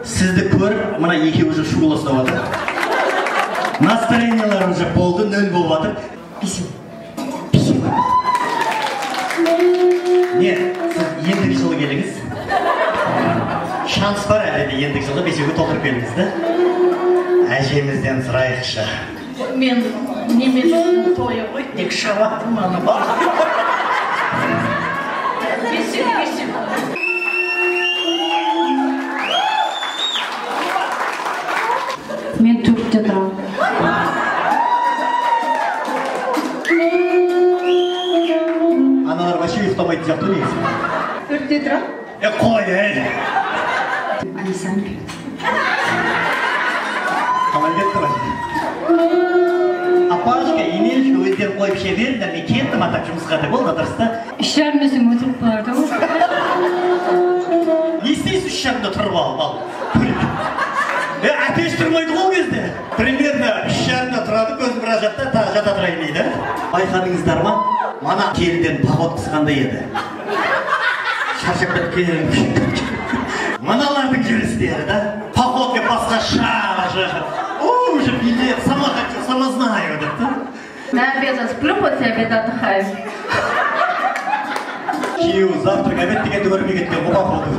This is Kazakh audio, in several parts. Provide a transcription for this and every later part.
Сізді көріп, мына екеуі уже шула ұстап жатыр. Настроениялары уже болды, нөл болып жатыр. Бесеу. Бесеу. Не, сіз ендігі жылы келіңіз. Шанс бар әлі де ендігі жылы бесеуге толтырып келіңіз, да? Әжемізден сұрайықшы. Мен немересінің тойы ғой, тек шабатым ана бала. Бесеу, бесеу. Мен 4-те тұрамын. Аналар вообще ұйықтамайтын сияқты негізі. 4-те тұрамын. Қой, ей. Они сами пьют. Қалай кетті ғой? Апашка, енешка өздері қойып іше беріңдер, мен кеттім атап жұмысқа деп болды, дұрыс та? 3:30 десем өтірік болады ғой. Не істейсіз 3:30-да тұрып алып ал? Әпеш тұрмайды ғой ол кезде. Примерно 3:30-да тұрады, көзін біраз жатта, тағы жата тұрайын дейді. Байқадыңыздар ма? Мана келінден походкасы қандай еді? Шаршап кеткен. Мыналардың жүрістері, да? Походка басқаша уже. Уже билет, сама хочу, сама знаю, деп та? На обед сплю, после обеда отдыхаю. Күйеуі завтрак, обед дегенді көрмей кеткен ғой, походу.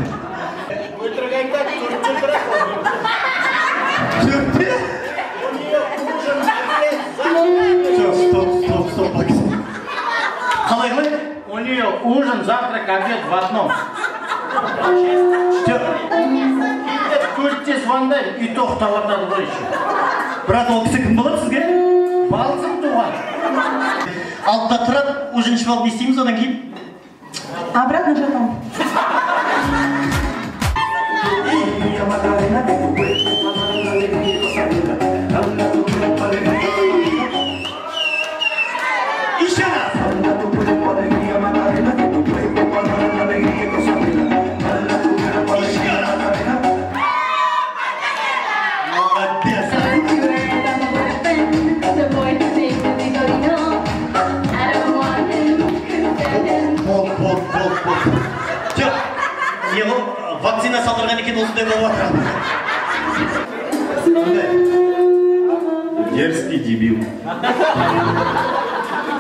Өтірік айтады, 4-те тұрады. 4-те? Жоқ, стоп, стоп, стоп. Қалай, қалай? У нее ужин, завтрак, обед в одном. Жоқ. 4-те звондайды, үй тоқтап жатады ғой еще. Брат, ол кісі кім болады сізге? Балдызым туған. 6-да тұрады, ужин ішіп алып не істейміз одан кейін? Обратно жатамын. Еще раз! Еще раз! Молодец! Бол, бол, бол, бол. Жоқ, не ол вакцина салдырған екен, осындай болып жатыр. Дерзкий дебил.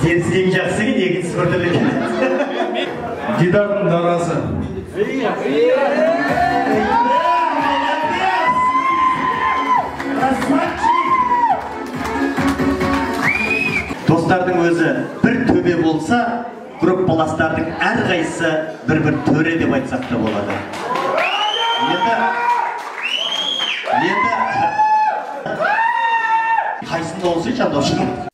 Дерзкий жақсы екен, екіншісі біртүрлі екен. Дидардың дарасы. Достардың өзі бір төбе болса, группаластардың әрқайсысы бір-бір төре деп айтсақ та болады. Енді қайсында болса, жандау шығады.